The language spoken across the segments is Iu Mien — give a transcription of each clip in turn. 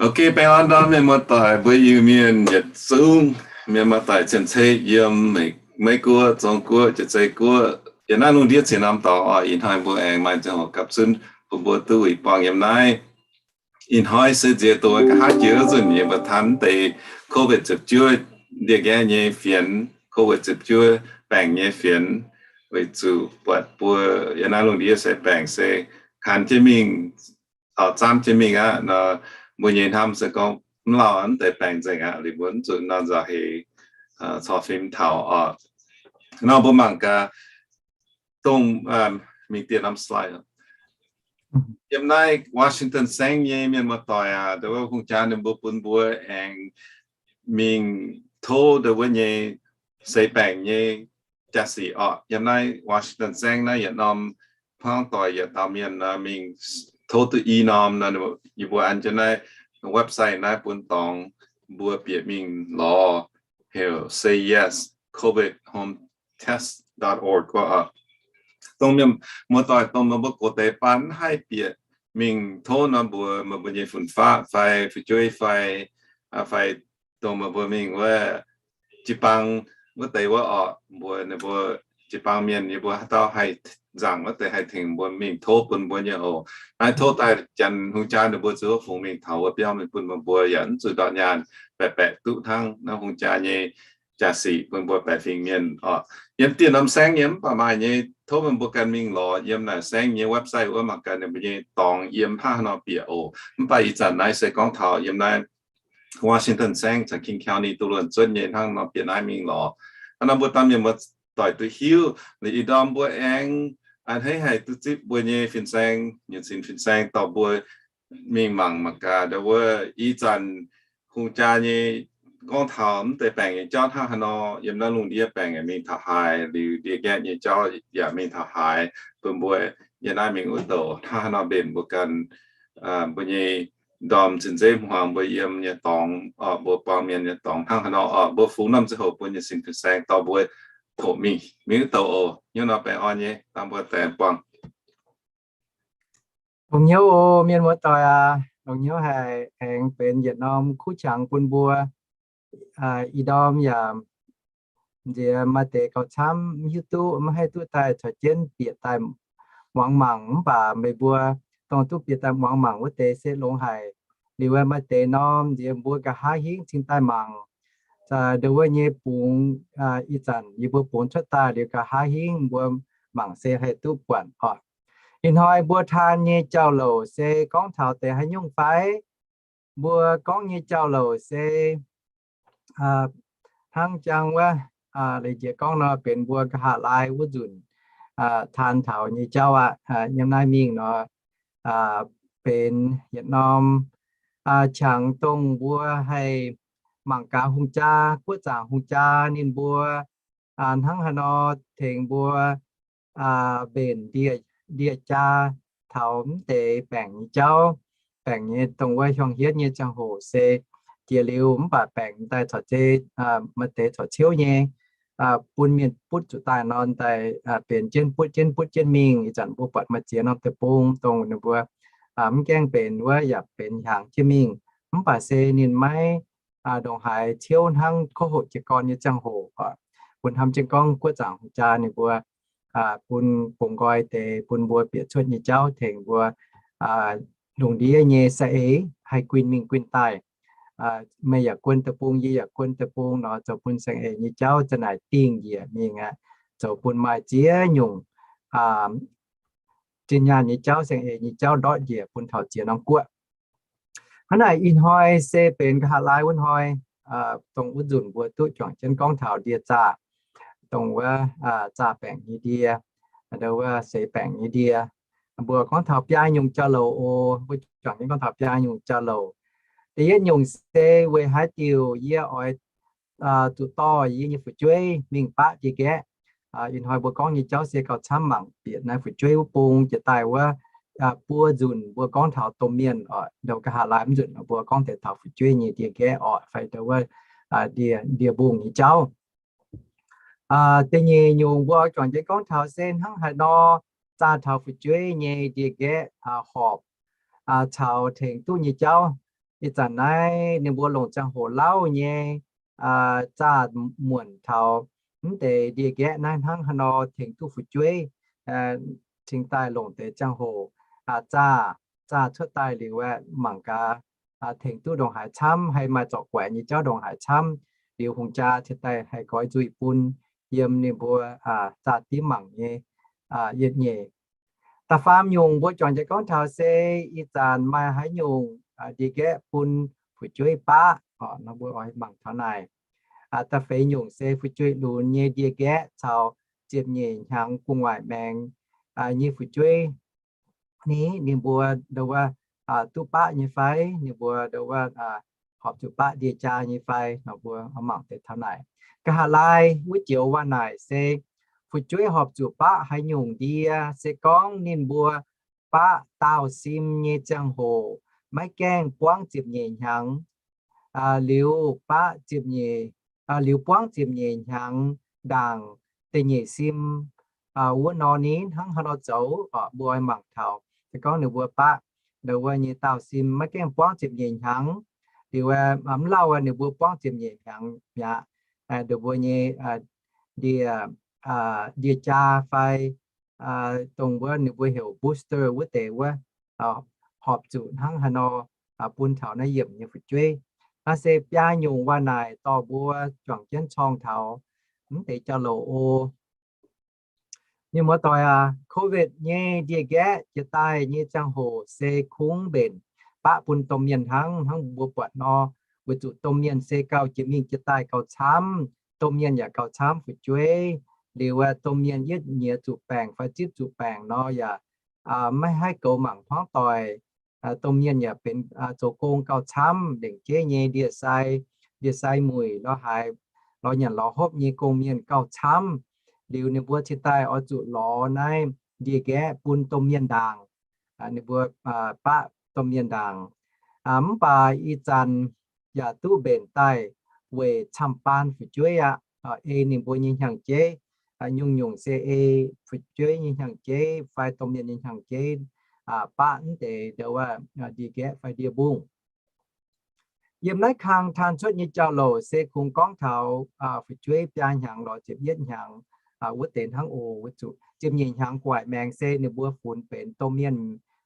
Ok, baengh orn ndorm mienh muoz-doic mbuo Iu-Mienh yietc zungv, mienh muoz-doic cien-ceqv yiem Meiv-Guoqv, Zong-Guoqv, Jaa-Zei Guoqv, yiem naaiv lungh ndiev cin-norm dorngx oc. Ih hnoi mbuo aengx maaih ziangh hoc gapv zunv bun mbuo duqv uix buangh yiem naaiv. Ih hnoi se nziex doz nqa'haav jiex wuov nzunc nyei mbuo taan deix COVID ziepc juov ndie-nqaeqv nyei fienx, COVID ziepc juov baengc nyei fienx, weic zuqc buatc mbuo yiem naaiv lungh ndiev se baengc se kaan jienv mingh, zaamv jienv mingh aqv nor, mbuo nyei hnamv se gorngv mv lauh mv deix baengc nzengc aqv, liuz mbuo mv zuqc nor nzauh heix corc fim taux oc. Nor mbuo mangc gaax dongh, mingh dieh norm slide. Yiem naaiv Washington saengv nyei mienh muoz-doic aac, ndau wuov hungh jaa ninh mbuo bun mbuo aengx mingh tov ndau wuov nyei seix baengc nyei jaa-sic orqc. Yiem naaiv Washington saengv naaiv yietc norm hmuangv doic yietc dauh mienh nor mingh tov duqv i norm nor, yie mbuo an jienv naaiv website naaiv bun dorngx mbuo bieqc mingh lorz heuc say yes covid home test dot org wuov oc. Dongh mienh muoz-doic dongh meih mbuo gox deix baan mv haih bieqc mingh tov nor, mbuox meih mbuo nyei fun-faqv fai fu'jueiv fai, fai dongh meih mbuo mingh wuov jiu baang wuov deix wuov orqc, mbuox ninh mbuo jiu baang mienh yie mbuo haaix dauh haih nzaangc wuov deix haih tengx mbuo mingh tov bun mbuo nyei oc. Naaiv tov daaih janx hungh jaa ninh mbuo zuqc wuov fungx mingh taux wuov biauv mingh bun meih mbuo yaac mv zuqc ndortv nyaanh, baeqc baeqc duqv hnangv naaiv hungh jaa nyei jaa-sic bun mbuo baeqc fingx mienh oc. Yiem dieh norm saengv nyei mv baac maaih nyei, tov meih mbuo ganh mingh lorz yiem naaic saengv nyei website wuov mangc gaax ninh mbuo nyei dorngx yiem hnangv haaix nor bieqc oc. Mv baac ih zanc naaiv se gorngv taux yiem naaiv Washington saengv caux King County duqv luonx zuotv nyei hnangv nor bieqc naaiv mingh lorz. Hnangv nor mbuo dangh mienh muoz-doic duqv hiuv liuz ih ndorm mbuo aengx a'hneiv haih duqv zipv mbuo nyei fin-saeng, nyutc sin fin-saeng dorh mbuo mingh mangc mangc gaax ndau wuov ih zanc hungh jaa nyei gorngv taux mv deix baengc nyei jauv hnangv haaix nor, yiem naaiv lungh ndiev baengc yaac mingh taux haaix, liuz ndie-nqaeqv nyei jauv yaac mingh taux haaix, bun mbuo yiem naaiv mingh wuov douc hnangv haaix nor mbenc mbuo ganh, mbuo nyei ndorm cien-nzeiv hmuangx mbuo yiem nyei dorngx, mbuo buang mienh nyei dorngx hnangv haaix nor, mbuo fungx norm ziangh hoc mbuo nyei sin fin-saeng dorh mbuo tov mingh, mingh wuov douc oc. Hnyouv nor baengh orn nyei, dangh mbuo daaih buangh. Longx hnyouv oc mienh muoz-doic aac, longx hnyouv haic aengx benx yietc norm kuv qangx bun mbuo. Ih ndorm yaac nziex maaih deix gauh camv mv hiuv duqv, maiv haih duqv daaih caux jienv bieqc daaih muangx mangc, mv baac meih mbuo dongh duqv bieqc daaih muangx mangc wuov deix se longx haic. Liuz maaih deix norm nziex mbuo nqa'haav hingv cingx daaih mangc ndau wuov nyei bungx, ih zanc yie mbuo bungx cuotv daaih liuz nqa'haav hingv mbuo mangc se haih duqv buatc oc. Ih hnoi mbuo taan nyei jauv-louc se gorngv taux deix haaix nyungc fai? Mbuo gorngv nyei jauv-louc se hnangv jangx wuov, leiz jiex gorngv nor benx mbuo nqa'haav laai wuov nzunc taan taux nyei jauv aqv. Yiem naaiv mingh nor benx yietc norm qangx dongh mbuo haih mangc gaax hungh jaa, guoqv zaangc hungh jaa ninh mbuo hnangv haaix nor tengx mbuo mbenc ndie-jaa taux mv deix baengc nyei jauv, baengc nyei dongh wuov hiuang hietv nyei ziangh hoc se jiex liuz mv baac baengc daaih corc zeiz maaih deix corc ciouv nyei, bun mienh butv zuqc daaih nor daaih benx jienv butv jienv butv jienv mingh. Ih zanc mbuo buatc maaih ziex norm deic-bung dongh ninh mbuo mv gaengh benx wuov yaac benx hiaangx jienv mingh, mv baac se ninh maiv ndongc haaix ciouv hnangv kouv hoqc jiez gorn nyei ziangh hoc. Bun hnamv jienv gorngv guoqv zaangc hungh jaa ninh mbuo bun bungx nqoi deix bun mbuo bieqc cuotv nyei jauv tengx mbuo lungh ndiev nyei saeng-eix haih guinh mingh guinh daaih. Meih yaac guon deic-bung, yie yaac guon deic-bung nor, zoux bun saeng-eix nyei jauv za'naaic dingh njiec mingh aqv. Zoux bun maaih ziex nyungc zinh nyaanh nyei jauv, saeng-eix nyei jauv ndortv njiec bun taux ziex norm guoqv. Hnangv naaic ih hnoi se benx nqa'haav laai wuov hnoi, dongh wuov nzunc mbuo duqv juangc jienv gorngv taux ndie-zaah, dongh wuov zaah baengc nyei ndie, ndau wuov seix baengc nyei ndie. Mbuo gorngv taux biaa nyungc jauv-louc oc. Mbuo juangc jienv gorngv taux biaa nyungc jauv-louc. Da'yietv nyungc se weic haaix diuc yie oix zuqc dorh yie nyei fu'jueiv mingh baqv ndie-nqaeqv. Ih hnoi mbuo gorngv nyei jauv se gauh camv mangc bieqc naaiv fu'jueiv wuov bung jiex daaih wuov buo nzunc mbuo gorngv taux domh mienh oc, ndau nqa'haav laai mv nzunc mbuo gorngv deix taux fu'jueiv nyei ndie-nqaeqv oc, fai ndau wuov ndie, ndie-mbungh nyei jauv. Da'nyeic nyungc mbuo juangc jienv gorngv taux se hnangv haaix nor zaah taux fu'jueiv nyei ndie-nqaeqv horpc caux tengx duqv nyei jauv. Ih zanc naaiv ninh mbuo longc ziangh hoc lauh nyei zaah muonc taux mv deix ndie-nqaeqv naaiv hnangv haaix nor tengx duqv fu'jueiv, cingx daaih longc deix ziangh hoc zaah, zaah cuotv daaih liuz aeqv, mangc gaax tengx duqv ndongc haaix camv, haih maaih zorc guaix nyei jauv ndongc haaix camv, liuz hungh jaa cingx daaih haih nqoi nzuih bun yiem ninh mbuo zaah dimv mangc nyei yietc nyeic. Da'faam nyungc mbuo juangc jienv gorngv taux se ih zanc maaih haaix nyungc ndie-nqaeqv bun fu'jueiv baqv, mbuo oix mangc taux naaic. Da'feix nyungc se fu'jueiv lunx nyei ndie-nqaeqv caux ziepc nyeic hnyangx gu'nguaaic maengx nyei fu'jueiv ni, ninh mbuo ndo wuov duqv baqv nyei fai, ninh mbuo ndo wuov horpc zuqc baqv ndie-jaa nyei fai, nor mbuo mangc deix taux naaic. Nqa'haav laai wuov joux waac naaic se fu'jueiv horpc zuqc baqv haaix nyungc ndie, se gorngv ninh mbuo baqv daauh sim nyei ziangh hoc maiv gaengh buangv ziepc nyeic hnyangx, liuz baqv ziepc nyeic, liuz buangv ziepc nyeic hnyangx ndaangc da'nyeic sim wuov nor ni hnangv haaix nor zoux, mbuo oix mangc taux. Se gorngv ninh mbuo baqv ndo wuov nyei daauh sim maiv gaengh buangv ziepc nyeic hnyangx, liuz mv lauh ninh mbuo buangv ziepc nyeic hnyangx mi'aqv, ndo mbuo nyei ndie, ndie-jaa fai dongh wuov ninh mbuo heuc booster wuov deix wuov, horpc zuqc hnangv haaix nor bun taux naaiv yiemc nyei fu'jueiv. Naaiv se biaa nyungc waac naaic dorh mbuo juangc jienv corng taux mv deix jauv-louc oc. Mienh muoz-doic aac, COVID nyei ndie-nqaeqv jiex daaih nyei ziangh hoc se kungx mbenc baqv bun domh mienh hnangv, hnangv mbuo buatc nor, weic zuqc domh mienh se gauh jiex mingh jiex daaih gauh camv, domh mienh yaac gauh camv fu'jueiv. Liuz domh mienh yietv nyiex zuqc baengc fai zipv zuqc baengc nor yaac maiv haih goux mangc hmuangv doic. Domh mienh yaac benx zoux gong gauh camv, lengc jeiv nyei ndie-sai, ndie-sai muic lorz haaix, lorz nyanc lorz hopv nyei gong-mienh gauh camv. Liuz ninh mbuo cingx daaih oix zuqc lorz naaiv ndie-nqaeqv bun domh mienh ndaangc. Ninh mbuo baqv domh mienh ndaangc. Mv baac ih zanc yaac duqv mbenc daaih weic camv-baan fu'jueiv aqv. Ei ninh mbuo nyei hnyangx-jeiv, nyungc-nyungc se ei fu'jueiv nyei hnyangx-jeiv fai domh mienh nyei hnyangx-jeiv baqv mv deix ndo wuov ndie-nqaeqv fai ndie-mbungh. Yiem naaiv kang taan cuotv nyei jauv-louc se kungx gorngv taux fu'jueiv biaa hnyangx lorz ziepc yietv hnyangx wuov deix hnangv oc. Weic zuqc ziepc nyeic hnyangx gu'nguaaic maengx se ninh mbuo funx benx domh mienh,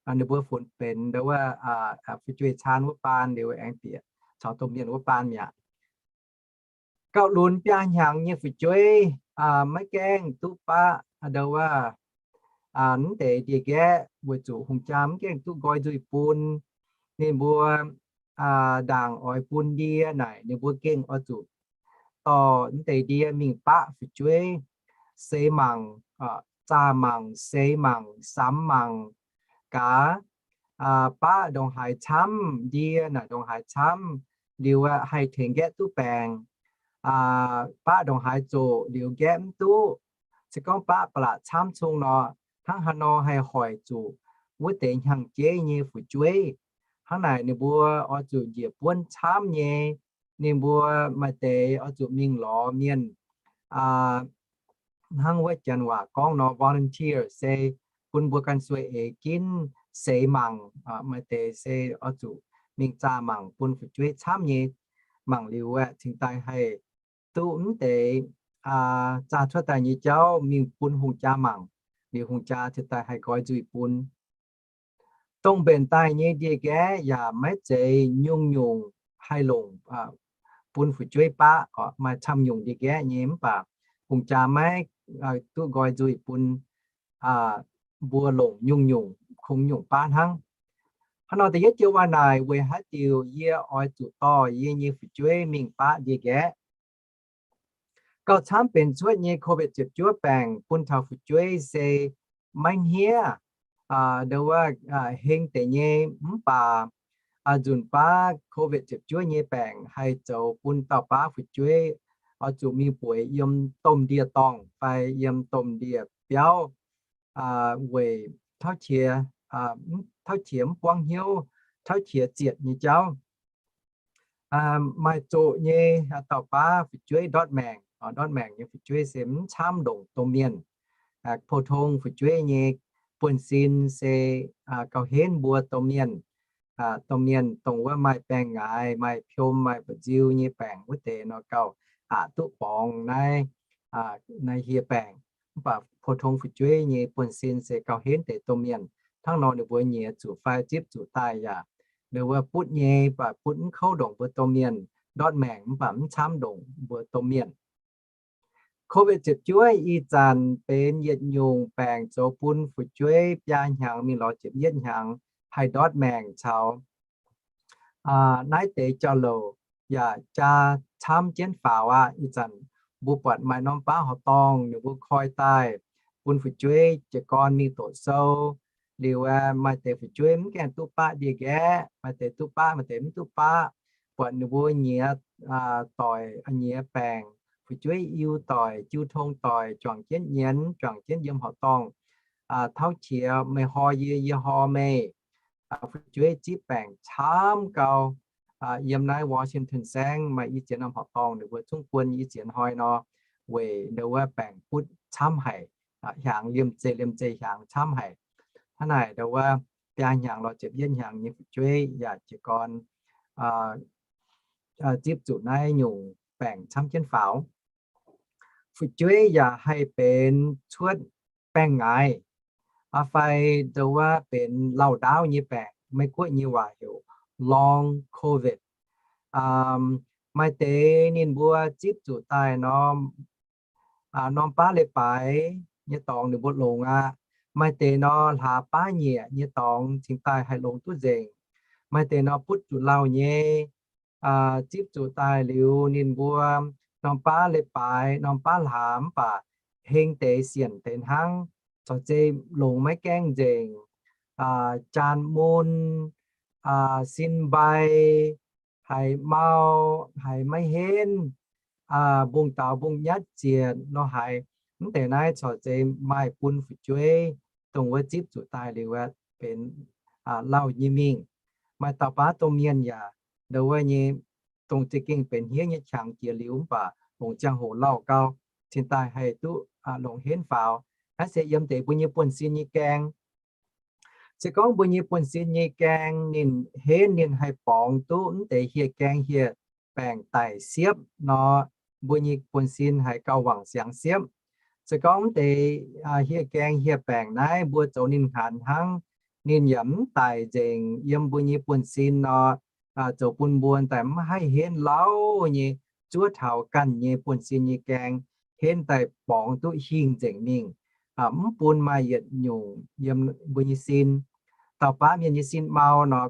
ninh mbuo funx benx ndo wuov fu'jueiv caan wuov baan liuz aengx bieqc caux domh mienh wuov baan mi'aqv. Gauh lunx biaa hnyangx nyei fu'jueiv maiv gaengh duqv baqv ndo wuov mv deix ndie-nqaeqv weic zuqc hungh jaa mv gaengh duqv nqoi nzuih bun. Ninh mbuo ndaangc oix bun ndie naaic ninh mbuo gengh oix zuqc dorh mv deix ndie mingh baqv fu'jueiv, seix mangc, zaah mangc, seix mangc, samx mangc gaax, baqv ndongc haaix camv, ndie naaic ndongc haaix camv, liuz haih tengx nqaeqv duqv baengc. Baqv ndongc haaix zoqc liuz nqaeqv mv duqv, se gorngv baqv ba'laqc camv cung nor, hnangv haaix nor haih hoic zuqc wuov deix hnyangx-jeiv nyei fu'jueiv. Hnangv naaic ninh mbuo oix zuqc njiec buonv camv nyei. Ninh mbuo maaih deix oix zuqc mingh lorz mienh, hnangv wuov janx waac gorngv nor volunteer se bun mbuo ganh sueih eix ginv seix mangc. Maaih deix se oix zuqc mingh zaah mangc bun fu'jueiv camv nyei. Mangc liuz aeqv, cingx daaih haih duqv mv deix zaah cuotv daaih nyei jauv mingh bun hungh jaa mangc, liuz hungh jaa cingx daaih haih nqoi nzuih bun. Dongh mbenc daaih nyei ndie-nqaeqv yaac maiv zeiz nyungc-nyungc haih longc bun fu'jueiv baqv. Maaih camv nyungc ndie-nqaeqv nyei mv baac hungh jaa maiv duqv nqoi nzuih bun mbuo longc nyungc-nyungc, kungx nyungc baav hnangv. Hnangv nor da'yietv joux waac naaic weic haaix diuc yie oix zuqc dorh yie nyei fu'jueiv mingh baqv ndie-nqaeqv? Gauh camv benx cuotv nyei COVID ziepc juov baengc bun taux fu'jueiv se maiv hniev, ndo wuov, heng deix nyei. Mv baac nzunc baav COVID ziepc juov nyei baengc haih zoux bun dauh baav fu'jueiv oix zuqc mingh bueix yiem domh ndie-dorngh fai yiem domh ndie-biauv weic tauv qiex, tauv qiex mv buangv hnyouv, tauv qiex zietc nyei jauv. Maaih zoqc nyei dauh baav fu'jueiv ndortv maengc, ndortv maengc nyei fu'jueiv se mv camv longc domh mienh. Pou-tong fu'jueiv nyei buonv-sin se gauh henv mbuo domh mienh. domh mienh dongh wuov maaih baengh ngaaix, maaih piom, maaih mba'nziu nyei baengc wuov deix nor gauh aqc duqv borngz naaiv, naaiv hieh baengc. Mv baac pou-tong fu'jueiv nyei buonv-sin se gauh henv deix domh mienh. Hnangv nor ninh mbuo nyiex zuqc fai zipv zuqc daaih yaac, ninh wuov butv nyei, mv baac butv mv kouv ndongc mbuo domh mienh, ndortv maengc mv baac mv camv ndongc mbuo domh mienh. Covid ziepc juov ih zanc benx yietc nyungc baengc zoux bun fu'jueiv biaa hnyangx mingh lorz ziepc yietv hnyangx haih ndortv maengc caux naaiv deix jauv-louc yaac jaa camv jienv faaux aqv. Ih zanc mbuo buatc maaih norm baav horqc dorngh ninh mbuo koi daaih bun fu'jueiv jiez gorn mingh doqc sou. Liuz maaih deix fu'jueiv mv gaengh duqv baqv ndie-nqaeqv, maaih deix duqv baqv, maaih deix mv duqv baqv. Buatc ninh mbuo nyiex doic, nyiex baengc, fu'jueiv iu doic, jiu tong doic, juangc jienv nyienz, juangc jienv yiem horqc dorngh, tauv qiex, meih hor yie, yie hor meih. Fu'jueiv zipv baengc camv gau. Yiem naaiv Washington saengv maaih i ziex norm horqc dorngh ninh mbuo zungv buon i ziex hnoi nor, weic ndau wuov baengc butv camv haic, hiaangx liemh zeih liemh zeih hiaangx camv haic. Hnangv naaic ndau wuov biaa hnyangx lorz ziepc yietv hnyangx nyei fu'jueiv yaac jiez gorn zipv zuqc naaiv nyungc baengc camv jienv faaux. Fu'jueiv yaac haih benx cuotv baengh ngaaix, fai ndau wuov benx lauh ndaauv nyei baengc, Meiv-Guoqv nyei waac heuc long covid. Maaih deix ninh mbuo zipv zuqc daaih norm, norm baav leiz-baaix nyei dorngx ninh mbuo longx aqv. Maaih deix nor hlaax baav nyieqc nyei dorngx cingx daaih haih longx duqv nzengc. Maaih deix nor butv zuqc lauh nyei, zipv zuqc daaih liuz ninh mbuo norm baav leiz-baaix, norm baav hlaax mv baac heng deix sienc deix hnangv, corc zeiz longx maiv gaengh nzengc, jaan mun, sin mbai, haiz mau, haiz maiv henv, mbungv daaux mbungv nyatv zietc nor haiz, mv deix naaiv corc zeiz maaih bun fu'jueiv dongh wuov zipv zuqc daaih liuz benx lauh nyei mingh. Maaih dauh baav domh mienh yaac ndau wuov nyei, dongh za'gengh benx hniev nyei qangx jiex liuz mv baac longc ziangh hoc lauh gau, cingx daaih haih duqv longc henv faaux. Naaiv se yiem deix mbuo nyei buonv-sin nyei gaeng. Se gorngv mbuo nyei buonv-sin nyei gaeng ninh henv, ninh haih borngz duqv mv deix hieh gaeng hieh baengc daic siepv nor, mbuo nyei buonv-sin haiz gauh wangc siangx siepv. Se gorngv mv deix hieh gaeng hieh baengc naaiv mbuo zoux ninh hnaanx hnangv, ninh yaac mv daic nzengc yiem mbuo nyei buonv-sin nor, zoux bun mbuo daaih mv haih henv lauh nyei, zuov taux ganh nyei buonv-sin nyei gaeng, henv daaih borngz duqv hingh nzengc mingh, mv bun maaih yietc nyungc yiem mbuo nyei sin. Dauh baav mienh nyei sin mau nor,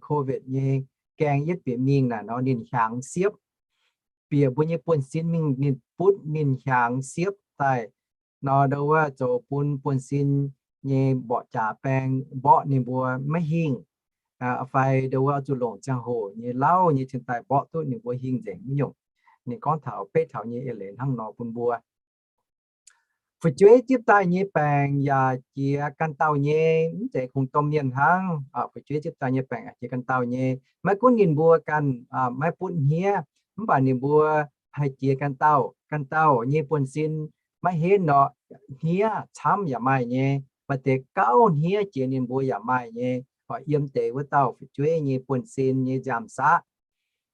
covid nyei gaeng yietv bieqc mingh naaic nor ninh hiaangx siepv. Bieqc mbuo nyei buonv-sin mingh ninh butv ninh hiaangx siepv daaih nor, ndau wuov zoux bun buonv-sin nyei mborqv jaax baeng mborqv ninh mbuo maiv hingh, fai ndau wuov zuqc longc ziangh hoc nyei lauh nyei cingx daaih mborqv duqv ninh mbuo hingh nzengc nyungc. Ninh gorngv taux beiv taux nyei eix leiz hnangv nor bun mbuo. Fu'jueiv zipv daaih nyei baengc yaac jiex ganh dauh nyei, mv zeiz kungx domh mienh hnangv. Fu'jueiv zipv daaih nyei baengc yaac jiex ganh dauh nyei. Maiv gunv ninh mbuo ganh maiv butv hniev, mv baac ninh mbuo haih jiex ganh dauh. Ganh dauh nyei buonv-sin maiv henv nor, hniev camv yaac maaih nyei. Maaih deix gauh hniev jiex ninh mbuo yaac maaih nyei. Oix yiem deix wuov dauh fu'jueiv nyei buonv-sin nyei nziaamv-saqv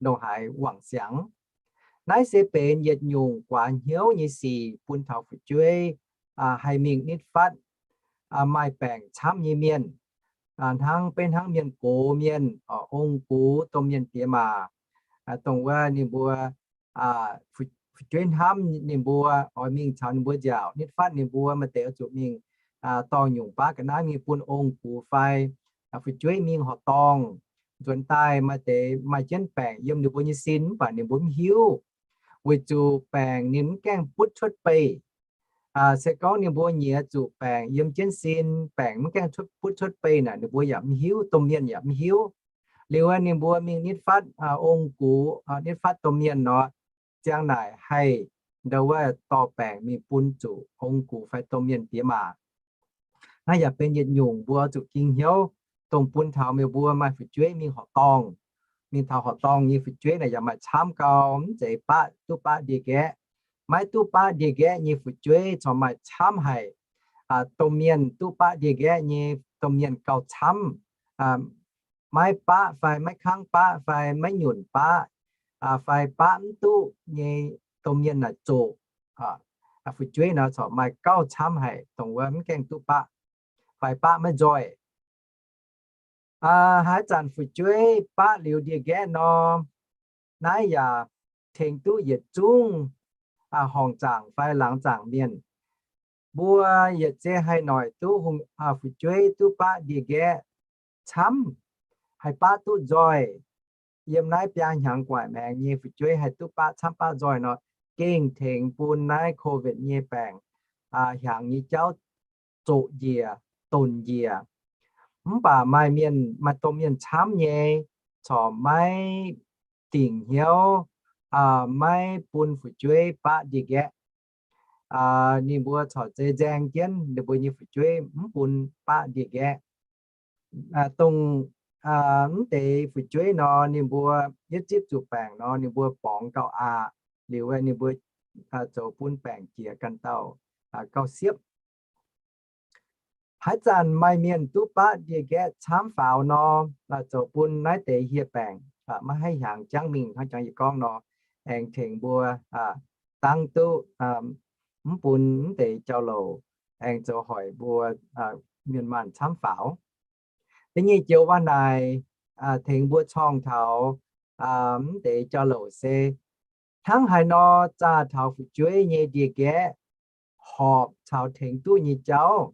ndongc haaix wangc siangx. Naaiv se benx yietc nyungc guaax hnyouv nyei sic bun taux fu'jueiv haih mingh nitv fatv maaih baengc camv nyei mienh, hnangv beiv hnangv mienh gox mienh, ong-gux, domh mienh diex maac, dongh wuov ninh mbuo fu'jueiv hnamv ninh mbuo, oix mingh caux ninh mbuo nziaauc nitv fatv ninh mbuo, maaih deix oix zuqc mingh dorh nyungc baav ga'naaiv mingh bun ong-gux fai fu'jueiv mingh horqc dorngh. Nzuonx daaih maaih deix maaih jienv baengc yiem ninh mbuo nyei sin mv baac ninh mbuo mv hiuv, weic zuqc baengc ninh mv gaengh butv cuotv beih. Se gorngv ninh mbuo nyiex zuqc baengc yiem jienv sin, baengc mv gaengh butv cuotv beih naaic ninh mbuo yaac mv hiuv, domh mienh yaac mv hiuv. Liuz ninh mbuo mingh nitv fatv ong-gux, nitv fatv domh mienh nor, ziang naaic haih ndau wuov dorh baengc mingh bun zuqc ong-gux fai domh mienh diex maac. Naaiv yaac benx yietc nyungc mbuo zuqc ging hnyouv, dongh bun taux meih mbuo maaih fu'jueiv mingh horqc dorngh. Mingh taux horqc dorngh nyei fu'jueiv naaic yaac maaih camv gau, mv zeiz baqv duqv baqv ndie-nqaeqv. Maiv duqv baqv ndie-nqaeqv nyei fu'jueiv corc maaih camv haic. Domh mienh duqv baqv ndie-nqaeqv nyei domh mienh gauh camv. maiv baqv fai maiv kangv baqv fai maiv nyunc baqv, fai baqv mv duqv nyei domh mienh naaic zoqc. Fu'jueiv nor corc maaih gauh camv haic, dongh wuov mv gaengh duqv baqv fai baqv maiv nzoih. Haaix zanc fu'jueiv baqv liuz ndie-nqaeqv nor, naaiv yaac tengx duqv yietc zungv horngc zaangc fai laangz zaangc mienh. Mbuo yietc zeiz haih noic duqv hungh, fu'jueiv duqv baqv ndie-nqaeqv camv, haih baqv duqv nzoih. Yiem naaiv biaa hnyangx gu'nguaaic maengx nyei fu'jueiv haih duqv baqv camv baqv nzoih nor, gengh tengx bun naaiv COVID nyei baengc hiaangx nyei jauv zoqc njiec, donc njiec. Mv baac maaih mienh, maaih domh mienh camv nyei, corc maiv dingc hnyouv, maiv bun fu'jueiv baqv ndie-nqaeqv. Ninh mbuo corc zeiz nzaeng jienv ninh mbuo nyei fu'jueiv mv bun baqv ndie-nqaeqv. Dongh mv deix fu'jueiv nor, ninh mbuo yietv zipv zuqc baengc nor, ninh mbuo borngz gauh aqc, liuz ninh mbuo zoux bun baengc jiex ganh dauh gauh siepv. Haaix zanc maaih mienh duqv baqv ndie-nqaeqv camv faaux nor, zoux bun naaiv deix hieh baengc maiv haih hiaangx jangv mingh hnangv jangx yie gorngv nor, aengx tengx mbuo dangv duqv mv bun mv deix jauv-louc aengx zoux hoic mbuo mienh maanh camv faaux. Da'nyeic joux waac naaic tengx mbuo corngh taux mv deix jauv-louc se hnangv haaix nor zaah taux fu'jueiv nyei ndie-nqaeqv horpc caux tengx duqv nyei jauv.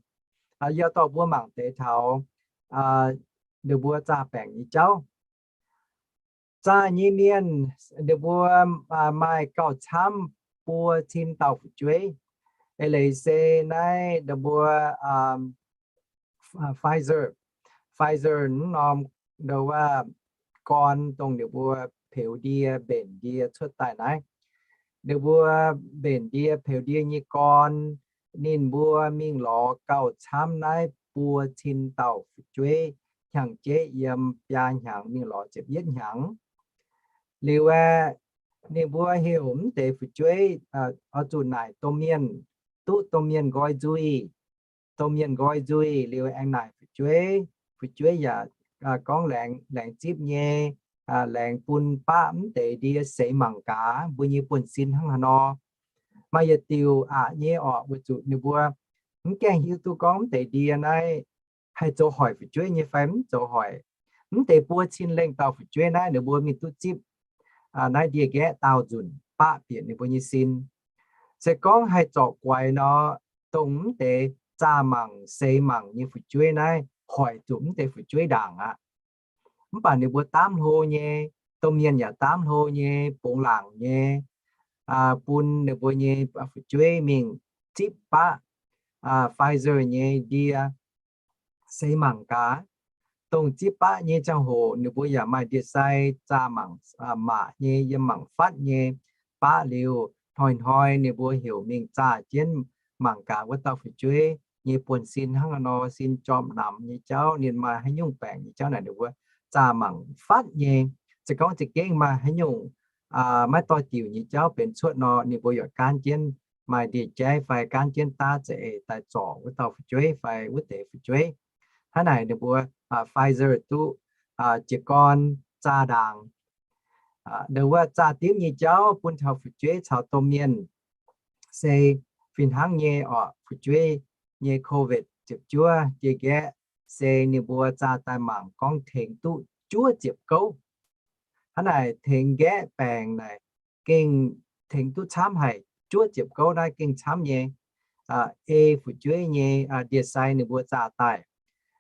Yie dorh mbuo mangc deix taux ninh mbuo zaah baengc nyei jauv. Zaah nyei mienh ninh mbuo maaih gauh camv buo cin dauh fu'jueiv. Eix leiz se naaiv ninh mbuo Pfizer, Pfizer naaiv norm ndo wuov gorn dongh ninh mbuo peux ndie mbenc ndie cuotv daaih naaiv. Ninh mbuo mbenc ndie peux ndie nyei gorn, ninh mbuo mingh lorz gauh camv naaiv buo cin dauh fu'jueiv hnyangx-jeiv yiem biaa hnyangx mingh lorz ziepc yietv hnyangx. Liuz aeqv, ninh mbuo heuc mv deix fu'jueiv oix zuqc naaic domh mienh, duqv domh mienh nqoi nzuih. Domh mienh nqoi nzuih liuz aengx naaic fu'jueiv, fu'jueiv yaac gorngv laengz, laengz zipv nyei, laengz bun baqv mv deix ndie seix mangc gaax mbuo nyei buonv-sin hnangv haaix nor. Maaih yietc diuc aqc nyei orqc, weic zuqc ninh mbuo mv gaengh hiuv duqv gorngv mv deix ndie naaiv haih zoux hoic fu'jueiv nyei fai mv zoux hoic. Mv deix buo cin lengh dauh fu'jueiv naaiv ninh mbuo mingh duqv zipv naaiv ndie-nqaeqv daauh nzunc baqv bieqc ninh mbuo nyei sin. Se gorngv haih zorc guaix nor, dongh mv deix zaah mangc seix mangc nyei fu'jueiv naaiv hoic zuqc mv deix fu'jueiv ndaangc aqv. Mv baac ninh mbuo daamv hlo nyei, domh mienh yaac daamv hlo nyei, bungx laangc nyei, bun ninh mbuo nyei fu'jueiv mingh zipv baqv Pfizer nyei ndie seix mangc gaax. Dongh zipv baqv nyei ziangh hoc ninh mbuo yaac maaih ndie-sai zaah mangc, maac nyei, yiem mangc fatv nyei baqv liuz, hnoi-hnoi ninh mbuo heuc mingh zaah jienv mangc gaax wuov dauh fu'jueiv nyei buonv-sin hnangv haaix nor, sin jorm namx nyei jauv, ninh maaih haaix nyungc baengc nyei jauv naaic ninh mbuo zaah mangc fatv nyei. Se gorngv za'gengh maaih haaix nyungc maiv doix-diuc nyei jauv benx cuotv nor, ninh mbuo yaac gaanv jienv maaih ndie-jaiv fai gaanv jienv daav za'eix daaih zorc wuov dauh fu'jueiv fai wuov deix fu'jueiv. Hnangv naaic ninh mbuo Pfizer duqv jiez gorn zaah ndaangc. Ndo wuov zaah dimv nyei jauv bun taux fu'jueiv caux domh mienh se fih hnangv nyei orqc. Fu'jueiv nyei COVID ziepc juov ndie-nqaeqv se ninh mbuo zaah daaih mangc gorngv tengx duqv juov ziepc gouv. Hnangv naaic tengx nqaeqv baengc naaic gengh tengx duqv camv haic. Juov ziepc gouv naaiv gengh camv nyei. Ei fu'jueiv nyei ndie-sai ninh mbuo zaah daaih,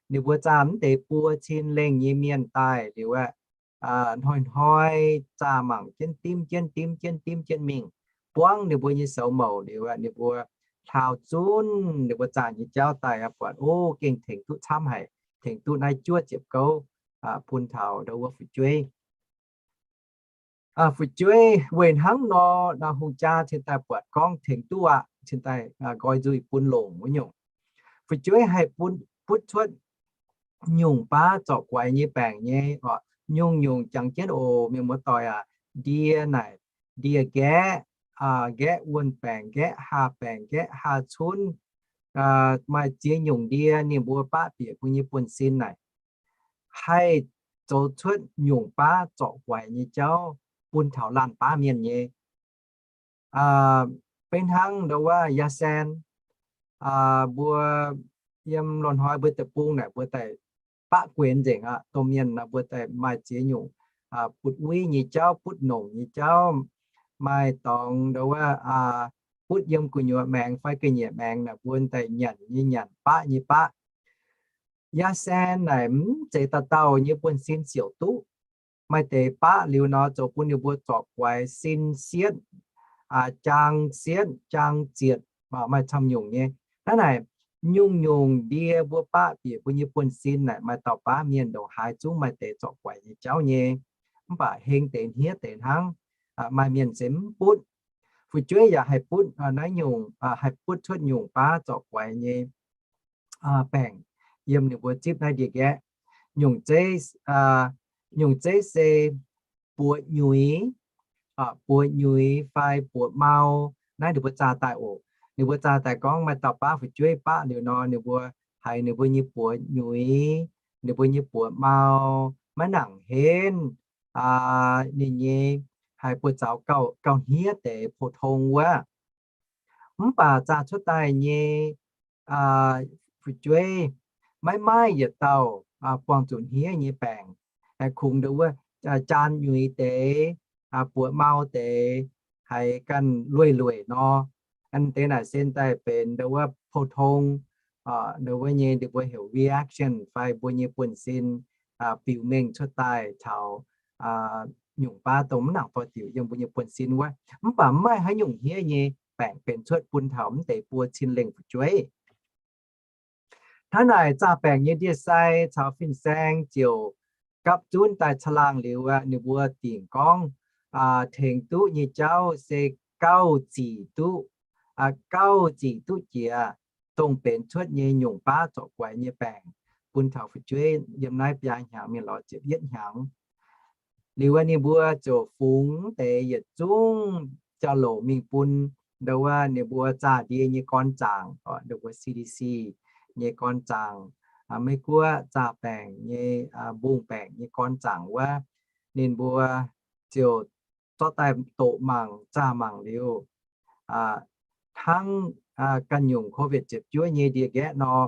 ninh mbuo zaah mv deix buo cin lengh nyei mienh daaih liuz aeqv, hnoi-hnoi zaah mangc jienv dimv jienv dimv jienv dimv jienv mingh, buangv ninh mbuo nyei soux mouc liuz aeqv, ninh mbuo hlaau zunv ninh mbuo zaah nyei jauv daaih buatc, o, gengh tengx duqv camv haic, tengx duqv naaiv juov ziepc gouv bun taux ndo wuov fu'jueiv. Fu'jueiv weic hnangv nor, hungh jaa cingx daaih buatc gorngv tengx duqv aqv, cingx daaih nqoi nzuih bun longc wuov nyungc. Fu'jueiv haih butv cuotv nyungc baav zorc guaix nyei baengc nyei orqc. Nyungc-nyungc jangx jienv oc, mienh muoz-doic aac. Ndie naaic, ndie-nqaeqv, nqaeqv wuonh baengc, nqaeqv haa baengc, nqaeqv haa cunv, maaih ziex nyungc ndie ninh mbuo baqv bieqc mbuo nyei buonv-sin naaic. Haih zoux cuotv nyungc baav zorc guaix nyei jauv bun taux laanh baav mienh nyei. Beiv hnangv ndau wuov Yasen, mbuo yiem loz-hnoi mbuo deic-bung naaic mbuo daaih baqv guenx nzengc aqv. Domh mienh mbuo daaih maaih ziex nyungc butv uiv nyei jauv, butv nongc nyei jauv, maaih dorngx ndau wuov butv yiem gu'nyuoz maengx fai ga'nyiec maengx naaic mbuo daaih nyanc nyei nyanc, baqv nyei baqv. Yasen naaic mv zeiz dauh dauh nyei buonv-sin siouc duqv. Maaih deix baqv liuz nor zoux bun ninh mbuo zorc guaix sin sietv, jaang sietv, jaang zietc, maaih camv nyungc nyei. Hnangv naaic, nyungc-nyungc ndie mbuo baqv bieqc mbuo nyei buonv-sin naaic maaih dauh baav mienh ndongc haaix zungv maaih deix zorc guaix nyei jauv nyei. Mv baac heng deix hniev deix hnangv. Maaih mienh se mv butv. Fu'jueiv yaac haih butv naaiv nyungc, haih butv cuotv nyungc baav zorc guaix nyei baengc yiem ninh mbuo zipv naaiv ndie-nqaeqv. Nyungc zeiv, nyungc zeiv se buoz nyuix, buoz nyuix fai buoz mau. Naaiv ninh mbuo zaah daaih oc. Ninh mbuo zaah daaih gorngv maaih dauh baav fu'jueiv baqv liuz nor, ninh mbuo haiz ninh mbuo nyei buoz nyuix, ninh mbuo nyei buoz mau, maiv nangc henv, ninh nyei haiz buoz-zaux gauh hniev deix pou-tong wuov. Mv baac zaah cuotv daaih nyei fu'jueiv maiv maaih yietc dauh buangh zuqc hniev nyei baengc. Kungx ndau wuov jaan nyuix deix, buoz mau deix, haiz ganh lueiz-lueic nor, an deix naaic se daaih benx ndau wuov pou-tong, ndau wuov nyei ninh mbuo heuc reaction fai mbuo nyei buonv-sin biux mengh cuotv daaih taux nyungc baav dongh mv nangc doix-diuc yiem mbuo nyei buonv-sin wuov. Mv baac mv maaih haaix nyungc hniev nyei baengc benx cuotv bun taux mv deix buo cin lengh fu'jueiv. Hnangv naaic, zaah baengc nyei ndie-sai caux fin-saeng ziouc gapv zunv daaih caangh laangh liuz aqv, ninh mbuo dingc gorngv tengx duqv nyei jauv se gauh zic duqv, gauh zic duqv jiex dongh benx cuotv nyei nyungc baav zorc guaix nyei baengc bun taux fu'jueiv yiem naaiv biaa hnyangx mingh lorz ziepc yietv hnyangx. Liuz aqv, ninh mbuo ziouc fungx deix yietc zungv jauv-louc mingh bun ndau wuov ninh mbuo zaah ndie nyei gorn zaangc, ndau wuov C D C nyei gorn zaangc, Meiv Guoqv zaah baengc nyei, mbungh baengc nyei gorn zaangc wuov. Ninh mbuo ziouc zorqv daaih doqc mangc zaah mangc liuz, hnangv ganh nyungc COVID ziepc juov nyei ndie-nqaeqv nor,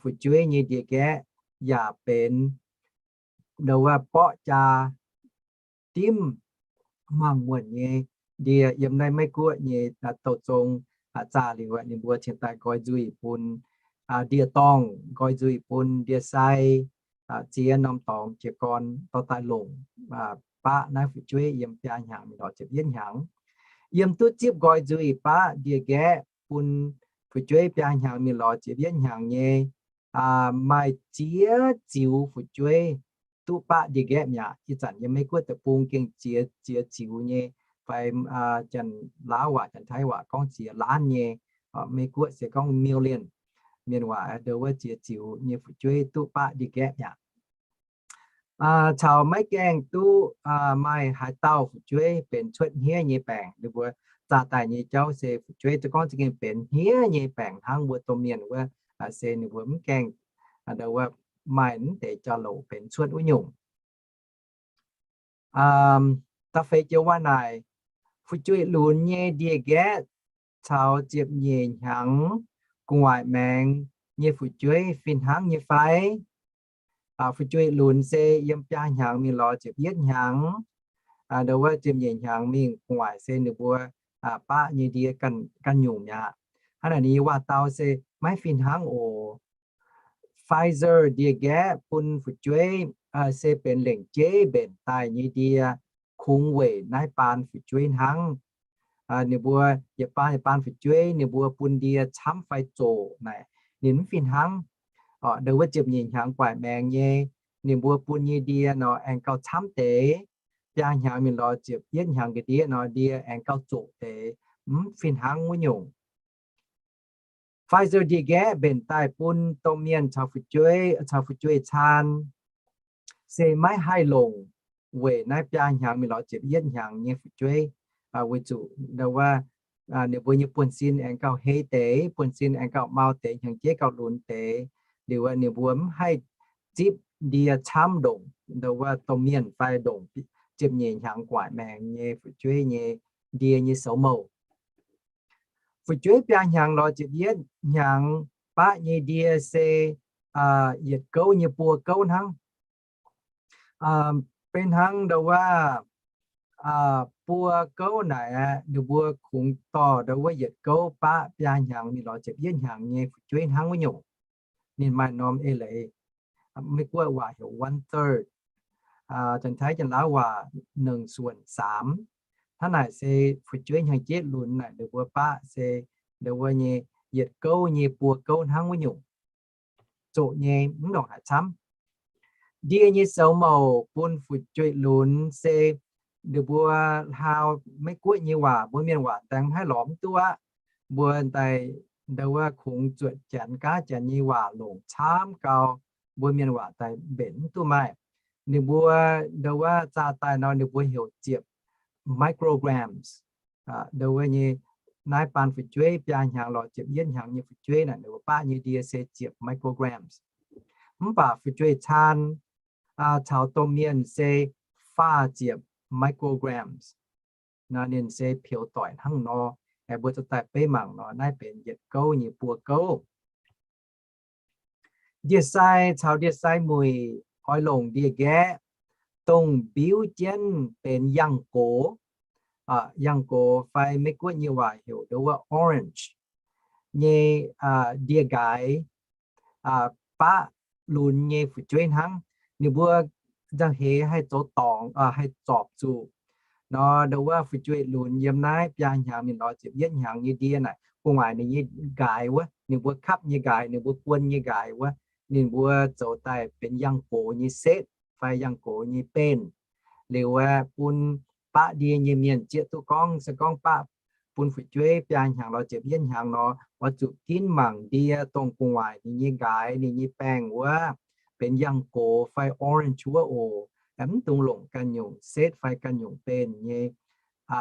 fu'jueiv nyei ndie-nqaeqv yaac benx ndau wuov borqv jaa dimv mangc muonc nyei ndie. Yiem naaiv Meiv Guoqv nyei douh zong zaah liuz aqv, ninh mbuo cingx daaih nqoi nzuih bun ndie-dorngh, nqoi nzuih bun ndie-sai, ziex norm dorngx jiez gorn dorh daaih longc baqv naaiv fu'jueiv yiem biaa hnyangx mingh lorz ziepc yietv hnyangx. Yiem duqv zipv nqoi nzuih baqv ndie-nqaeqv bun fu'jueiv biaa hnyangx mingh lorz ziepc yietv hnyangx nyei, maaih ziex ziux fu'jueiv duqv baqv ndie-nqaeqv mi'aqv. Ih zanc yiem Meiv Guoqv deic-bung gengh ziex, ziex ziux nyei, fai Janx-Laauv waac, Janx-Taiv waac gorngv ziex laanv nyei, Meiv Guoqv se gorngv million, mienh waac ndau wuov ziex ziux nyei fu'jueiv duqv baqv ndie-nqaeqv mi'aqv. Caux maiv gaengh duqv maaih haaix dauh fu'jueiv benx cuotv hniev nyei baengc. Ninh mbuo zaah daaih nyei jauv se fu'jueiv za'gengh gorngv za'gengh benx hniev nyei baengc hnangv mbuo domh mienh wuov, se ninh mbuo mv gaengh ndau wuov maaih mv deix jauv-louc benx cuotv wuov nyungc. Da'feix joux waac naaic, fu'jueiv lunx nyei ndie-nqaeqv caux ziepc nyeic hnyangx gu'nguaaic maengx nyei fu'jueiv fih hnangv nyei fai? Fu'jueiv lunx se yiem biaa hnyangx mingh lorz ziepc yietv hnyangx, ndau wuov ziepc nyeic hnyangx mingh gu'nguaaic se ninh mbuo baqv nyei ndie ganh nyungc mi'aqv. Hnangv naaic ninh nyei waac-dau se maiv fih hnangv oc. Pfizer ndie-nqaeqv bun fu'jueiv se benx lengc jeiv mbenc daaih nyei ndie, kungx weic naaiv baan fu'jueiv hnangv. Ninh mbuo yietc baan yietc baan fu'jueiv ninh mbuo bun ndie camv fai zoqc naaic, ninh mv fih hnangv. Ndau wuov ziepc nyeic hnyangx gu'nguaaic maengx nyei, ninh mbuo bun nyei ndie nor aengx gauh camv deix. Biaa hnyangx mingh lorz ziepc yietv hnyangx ga'ndiev nor ndie aengx gauh zoqc deix, mv fih hnangv wuov nyungc. Pfizer ndie-nqaeqv mbenc daaih bun domh mienh caux fu'jueiv, caux fu'jueiv caan se maiv haih longc weic naaiv biaa hnyangx mingh lorz ziepc yietv hnyangx nyei fu'jueiv, weic zuqc ndau wuov ninh mbuo nyei buonv-sin aengx gauh hei deix, buonv-sin aengx gauh mau deix, hnyangx-jeiv gauh lunx deix. Liuz ninh mbuo mv haih zipv ndie camv ndongc ndau wuov domh mienh fai ndongc ziepc nyeic hnyangx gu'nguaaic maengx nyei fu'jueiv nyei ndie nyei soux mouc. Fu'jueiv biaa hnyangx lorz ziepc yietv hnyangx baqv nyei ndie se yietc gouv nyei buo gouv hnangv. Beiv hnangv ndau wuov buo gouv naaic aeqv, ninh mbuo kungx dorh ndau wuov yietc gouv baqv biaa hnyangx mingh lorz ziepc yietv hnyangx nyei fu'jueiv hnangv wuov nyungc. Ninh maaih norm eix leiz, Meiv-Guoqv waac heuc one third, Janx-Taiv Janx-Laauv waac หนึ่งส่วนสาม. Hnangv naaic se fu'jueiv hnyangx-jeiv lunx naaic ninh mbuo baqv se ndau wuov nyei yietc gouv nyei buo gouv hnangv wuov nyungc. Zoqc nyei, mv ndongc haaix camv. Ndie nyei soux mouc bun fu'jueiv lunx se ninh mbuo hlaau Meiv-Guoqv nyei waac, mbuo mienh waac daaih mv haih lorz mv duqv aqv. Mbuo daaih ndau wuov kungx zuotc Janx gaav Janx nyei waac longc camv gau, mbuo mienh waac daaih mbenc mv duqv maaih. Ninh mbuo ndau wuov zaah daaih nor ninh mbuo heuc ziepc micrograms. Ndau wuov nyei naaiv baan fu'jueiv biaa hnyangx lorz ziepc yietv hnyangx nyei fu'jueiv naaic ninh mbuo baqv nyei ndie se ziepc micrograms. Mv baac fu'jueiv caan caux domh mienh se faah ziepc micrograms. Nor ninh se peux doic hnangv nor. Aengx mbuo zoux daaih beiv mangc nor naaiv benx yietc gouv nyei buo gouv. Ndie-sai caux ndie-sai muic oix longc ndie-nqaeqv, dongh mbiuv jienv benx yangh gox, yangh gox fai Meiv-Guoqv nyei waac heuc ndau wuov orange nyei ndie-nqaaix, baqv lunx nyei fu'jueiv hnangv. Ninh mbuo nzangc heix haih zoux dorngc, haih zorpc zuqc. Nor ndau wuov fu'jueiv lunx yiem naaiv biaa hnyangx mingh lorz ziepc yietv hnyangx nyei ndie naaic, gu'nguaaic ninh nyei nqaaix wuov, ninh mbuo kapv nyei nqaaix, ninh mbuo guon nyei nqaaix wuov, ninh mbuo zoux daaih benx yangh gox nyei setv fai yangh gox nyei benx. Liuz aeqv, bun baqv ndie nyei mienh zieqv duqv gorngv, se gorngv baqv bun fu'jueiv biaa hnyangx lorz ziepc yietv hnyangx nor, oix zuqc ginv mangc ndie dongh gu'nguaaic ninh nyei nqaaix, ninh nyei baengh wuov benx yangh gox fai orange wuov oc. Mv dungx longc ganh nyungc setv fai ganh nyungc benx nyei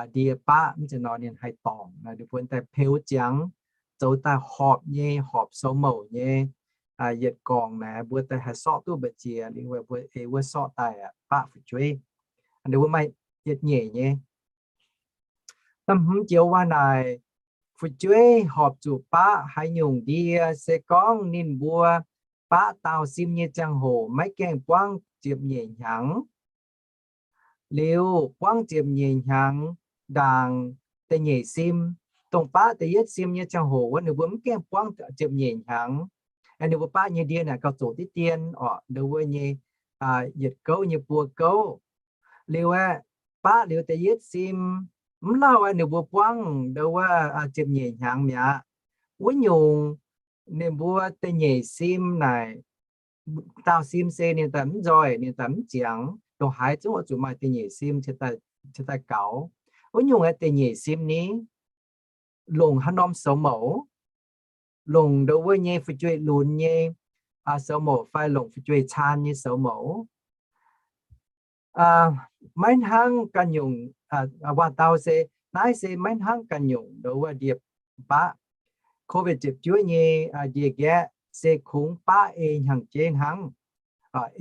ndie baqv, mv zeiz nor ninh haih dorngc. Ninh mbuo daaih peux ziangx, zoux daaih horpc nyei, horpc soux mouc nyei yietc gorngc naaic, mbuo daaih haih sorqv duqv mbu'ziex, liuz mbuo ei wuov sorqv daaih baqv fu'jueiv. Ninh mbuo maaih yietc nyeic nyei. Da'hmz joux waac naaic, fu'jueiv horpc zuqc baqv haaix nyungc ndie, se gorngv ninh mbuo baqv daauh sim nyei ziangh hoc maiv gaengh buangv ziepc nyeic hnyangx, liuz buangv ziepc nyeic hnyangx ndaangc da'nyeic sim, dongh baqv da'yietv sim nyei ziangh hoc wuov ninh mbuo mv gaengh buangv ziepc nyeic hnyangx, ninh mbuo baqv nyei ndie naaic gauh zoqc diqv dien orqc, ndau wuov nyei yietc gouv nyei buo gouv. Liuz aeqv, baqv liuz da'yietv sim, mv lauh aeqv, ninh mbuo buangv ndau wuov ziepc nyeic hnyangx mi'aqv. Wuov nyungc ninh mbuo da'nyeic sim naaic, daauh sim se ninh daaih mv nzoih, ninh daaih mv ziangx, ndongc haaix zungv oix zuqc maaih da'nyeic sim cingx daaih gaux. Wuov nyungc aeqv, da'nyeic sim ni longc haaix norm soux mouc? Longc ndau wuov nyei fu'jueiv lunx nyei soux mouc fai longc fu'jueiv caan nyei soux mouc? Maiv hnangv ganh nyungc, waac-dau se, naaiv se maiv hnangv ganh nyungc ndau wuov ndie baqv. Covid ziepc juov nyei ndie-nqaeqv se kungx baqv ei hnyangx-jeiv hnangv.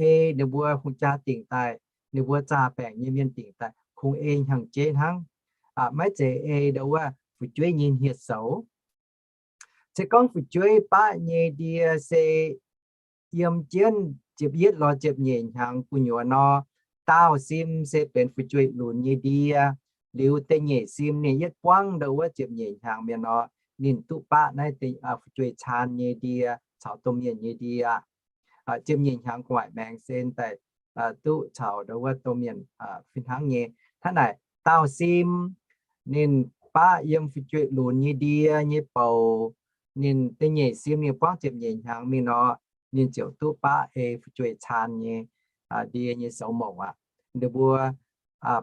Ei ninh mbuo hungh jaa dingc daaih, ninh mbuo zaah baengc nyei mienh dingc daaih, kungx ei hnyangx-jeiv hnangv. Maiv zeiz ei ndau wuov fu'jueiv nyei hniev-soux. Se gorngv fu'jueiv baqv nyei ndie se yiem jienv ziepc yietv lorz ziepc nyeic hnyangx gu'nyuoz nor, daauh sim se benx fu'jueiv lunx nyei ndie, liuz da'nyeic sim ninh yietv buangv ndau wuov ziepc nyeic hnyangx mienh nor, ninh duqv baqv naaiv fu'jueiv caan nyei ndie caux domh mienh nyei ndie. Ziepc nyeic hnyangx gu'nguaaic maengx se daaih duqv caux ndau wuov domh mienh fih hnangv nyei. Hnangv naaic, daauh sim ninh baqv yiem fu'jueiv lunx nyei ndie nyei bouc, ninh da'nyeic sim ninh buangv ziepc nyeic hnyangx mingh nor, ninh ziouc duqv baqv ei fu'jueiv caan nyei ndie nyei soux mouc aqv. Ninh mbuo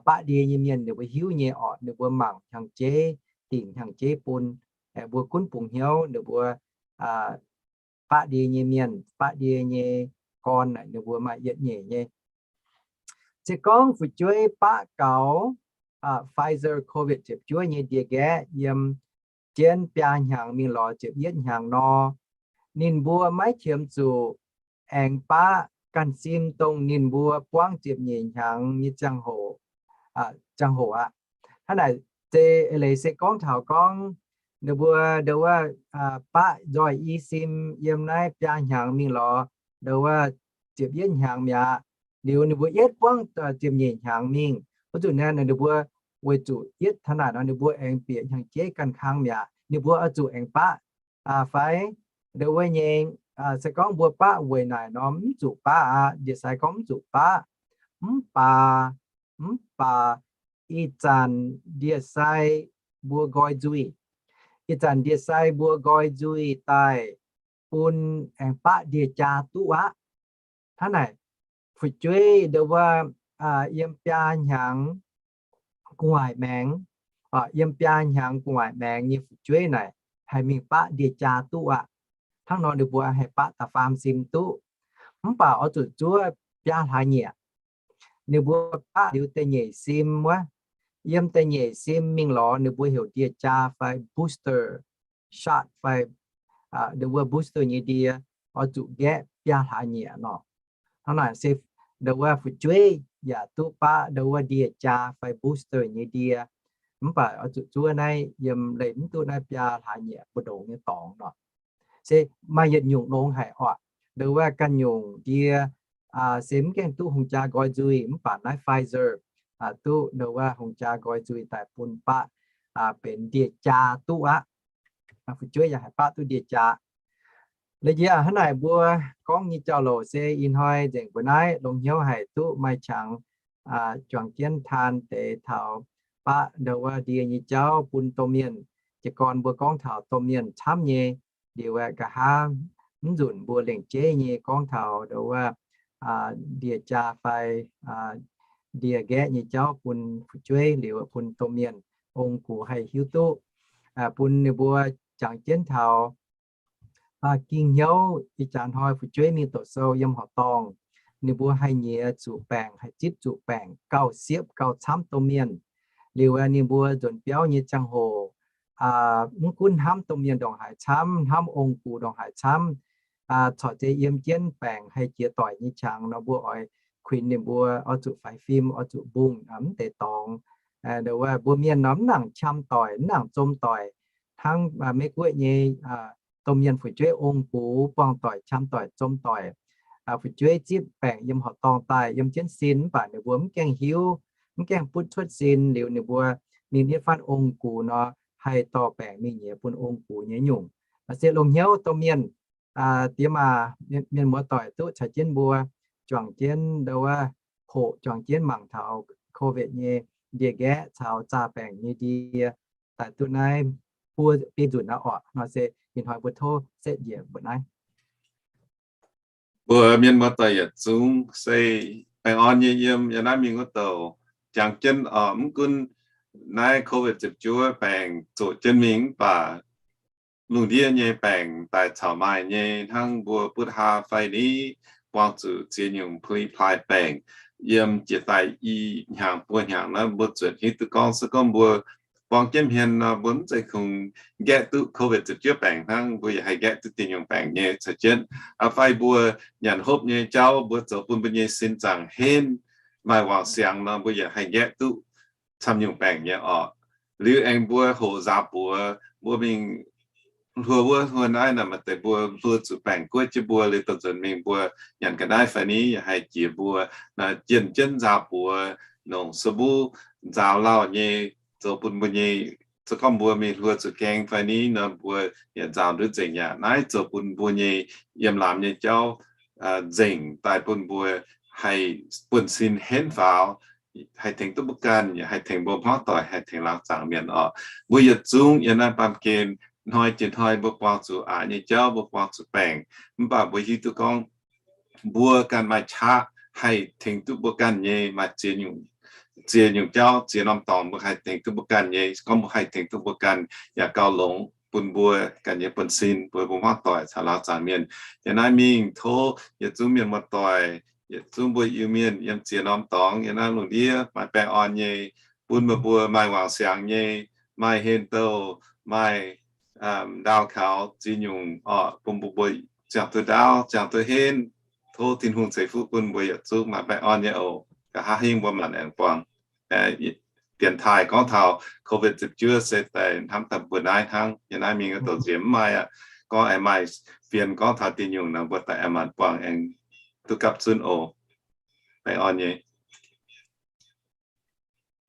baqv ndie nyei mienh ninh mbuo hiuv nyei orqc, ninh mbuo mangc hnyangx-jeiv, dingc hnyangx-jeiv bun. Mbuo gunv bungx hnyouv ninh mbuo baqv ndie nyei mienh, baqv ndie nyei gorn naaic ninh mbuo maaih yietc nyeic nyei. Se gorngv fu'jueiv baqv gaux Pfizer Covid ziepc juov nyei ndie-nqaeqv yiem jienv biaa hnyangx mingh lorz ziepc yietv hnyangx nor, ninh mbuo maiv qiemx zuqc aengx baqv ganh sim dongh ninh mbuo buangv ziepc nyeic hnyangx nyei ziangh hoc, ziangh hoc aqv. Hnangv naaic se eix leiz se gorngv taux gorngv ninh mbuo ndau wuov baqv nzoih i sim yiem naaiv biaa hnyangx mingh lorz ndau wuov ziepc yietv hnyangx mi'aqv. Liuz ninh mbuo yietv buangv ziepc nyeic hnyangx mingh, wuov zuqc naaiv ninh mbuo weic zuqc yietv taux naaic nor ninh mbuo aengx bieqc hnyangx-jeiv ganh kang mi'aqv. Ninh mbuo oix zuqc aengx baqv fai ndau wuov nyei, se gorngv mbuo baqv weic naaic nor mv zuqc baqv aqv. Ndie-sai gorngv mv zuqc baqv. Mv baac, mv baac ih zanc ndie-sai mbuo nqoi nzuih. Ih zanc ndie-sai mbuo nqoi nzuih daaih bun aengx baqv ndie-jaa duqv aqv. Hnangv naaic, fu'jueiv ndau wuov yiem biaa hnyangx gu'nguaaic maengx, yiem biaa hnyangx gu'nguaaic maengx nyei fu'jueiv naaic haih mingh baqv ndie-jaa duqv aqv. Hnangv nor ninh mbuo haih baqv da'faam sim duqv. Mv baac oix zuqc zuov biaa hlaax nyieqc. Ninh mbuo baqv liuz da'nyeic sim wuov, yiem da'nyeic sim mingh lorz ninh mbuo heuc ndie-jaa fai booster shot fai ndau wuov booster nyei ndie oix zuqc nqaeqv biaa hlaax nyieqc nor. Hnangv naaic se ndau wuov fu'jueiv yaac duqv baqv ndau wuov ndie-jaa fai booster nyei ndie. Mv baac oix zuqc zuov naaiv yiem leih mv duqv naaiv biaa hlaax nyieqc mbu'ndongx nyei dorngx nor. Se maaih yietc nyungc longx haic oc. Ndau wuov ganh nyungc ndie se mv gaengh duqv hungh jaa nqoi nzuih, mv baac naaiv Pfizer duqv ndau wuov hungh jaa nqoi nzuih daaih bun baqv benx ndie-jaa duqv aqv. Fu'jueiv yaac haih baqv duqv ndie-jaa. La'yietv hnangv naaic mbuo gorngv nyei jauv-louc se ih hnoi nzengc mbuo naaiv longx hnyouv haic duqv maaih qangx juangc jienv taan deix taux baqv ndau wuov ndie nyei jauv bun domh mienh. Jiez gorn mbuo gorngv taux domh mienh camv nyei, liuz aeqv, nqa'haav mv nzunc mbuo lengc jeiv nyei gorngv taux ndau wuov ndie-jaa fai ndie-nqaeqv nyei jauv bun fu'jueiv liuz bun domh mienh ong-gux haih hiuv duqv, bun ninh mbuo jangx jienv taux ging hnyouv ih jaax hnoi fu'jueiv mingh doqc sou yiem horqc dorngh, ninh mbuo haih nyiex zuqc baengc, haih zipv zuqc baengc, gauh siepv gauh camv domh mienh. Liuz ninh mbuo nzuonx biauv nyei ziangh hoc, mv gunv hnamv domh mienh ndongc haaix camv, hnamv ong-gux ndongc haaix camv, corc zeiz yiem jienv baengc haih jiex doic nyei qangx nor, mbuo oix kuinx ninh mbuo oix zuqc faix fim, oix zuqc mbungh mv deix dorngx. Ndau wuov mbuo mienh nor mv nangc qam doic, mv nangc zom doic. Hnangv Meiv Guoqv nyei domh mienh fu'jueiv ong-gux buangh doic, qam doic, zom doic. Fu'jueiv zipv baengc yiem horqc dorngh daaih yiem jienv sin, mv baac ninh mbuo mv gaengh hiuv, mv gaengh butv cuotv sin, liuz ninh mbuo mingh nitv fatv ong-gux nor, haih dorh baengc mingh nyiex bun ong-gux nyei nyungc. Se longx hnyouv domh mienh, diex maac, mienh muoz doic duqv caux jienv mbuo juangc jienv ndau wuov hoqc juangc jienv mangc taux COVID nyei ndie-nqaeqv caux zaah baengc nyei ndie daaih duqv naaiv buo biei nzunc aqv oc. Nor se ih hnoi mbuo tov setv njiec mbuo naaiv. Mbuo mienh muoz doic yietc zungv se baengh orn nyei yiem yiem naaiv mingh wuov douc. Jangx jienv oc, mv gunv naaiv COVID ziepc juov baengc zoqc jienv mingh mv baac lungh ndiev nyei baengc daaih caux maaih nyei, hnangv mbuo butv haa fai ni buangh zuqc ziex nyungc pli plai baengc yiem jiex daaih i hnyangx buo hnyangx naaiv, mbuo zuotc hiuv duqv gorngv se gorngv mbuo buang jienv hmien nor, mbuo mv zeiz kungx nqaeqv duqv COVID ziepc juov baengc hnangv, mbuo yaac haih nqaeqv duqv ziex nyungc baengc nyei caux jienv. Fai mbuo nyanc hopv nyei jauv mbuo zoux bun mbuo nyei sin zaangc henv maaih wangc siangx nor, mbuo yaac haih nqaeqv duqv camv nyungc baengc nyei oc. Liuz aengx mbuo hoqc nzaaux buoz, mbuo mingh hluo wuov hluo naaiv nor, maaih deix mbuo hluo zuqc baengc guoqv jienv mbuo, liuz dongh nzuonx mingh mbuo nyanc ga'naaiv fai ni yaac haih jiex mbuo. Naaiv jienh jienv nzaaux buoz, nongc subuv nzaaux lauh nyei, zoux bun mbuo nyei, se gorngv mbuo mingh hluo zuqc gaeng fai ni nor, mbuo yaac nzaaux ndutv nzengc yaac naaiv zoux bun mbuo nyei yiem laamz nyei jauv nzengc daaih bun mbuo haih buonv-sin henv faaux, haih tengx duqv mbuo ganh, yaac haih tengx mbuo hmuangv doic, haih tengx laangz zaangc mienh oc. Mbuo yietc zungv yiem naaiv baamh gen hnoi jiex hnoi mbuo buangh zuqc aqc nyei jauv, mbuo buangh zuqc baengc, mv baac mbuo hiuv duqv gorngv mbuo ganh maaih qaqv haih tengx duqv mbuo ganh nyei. Maaih ziex nyungc, ziex nyungc jauv, ziex norm dorngx mbuo haih tengx duqv mbuo ganh nyei. Gorngv mbuo haih tengx duqv mbuo ganh, yaac gauh longx bun mbuo ganh nyei buonv-sin, mbuo mbuo hmuangv doic caux laangz zaangc mienh. Yiem naaiv mingh tov yietc zungv mienh muoz-doic, yietc zungv mbuo Iu-Mienh yiem ziex norm dorngx yiem naaiv lungh ndiev maaih baengh orn nyei, bun meih mbuo maaih wangc siangx nyei, maaih hlen douh, maaih ndaauh kaux ziex nyungc orqc, bun mbuo mbuo ziangh duqv ndaauv, ziangh duqv henv, Tov Tin-Hungh ceix fuqv bun mbuo yietc zungv maaih baengh orn nyei oc. Nqa'haav hingv mbuo maanc aengx buangh. Dienx taaih gorngv taux covid ziepc juov se daaih hnamv daaih mbuo naaiv hnangv. Yie naaiv mingh douc nziex mv maaih aqv. Gorngv aengx maaih fienx gorngv taux diuh nyungc nor, mbuo daaih aengx maanc buangh aengx duqv gapv zunv oc. Baengh orn nyei.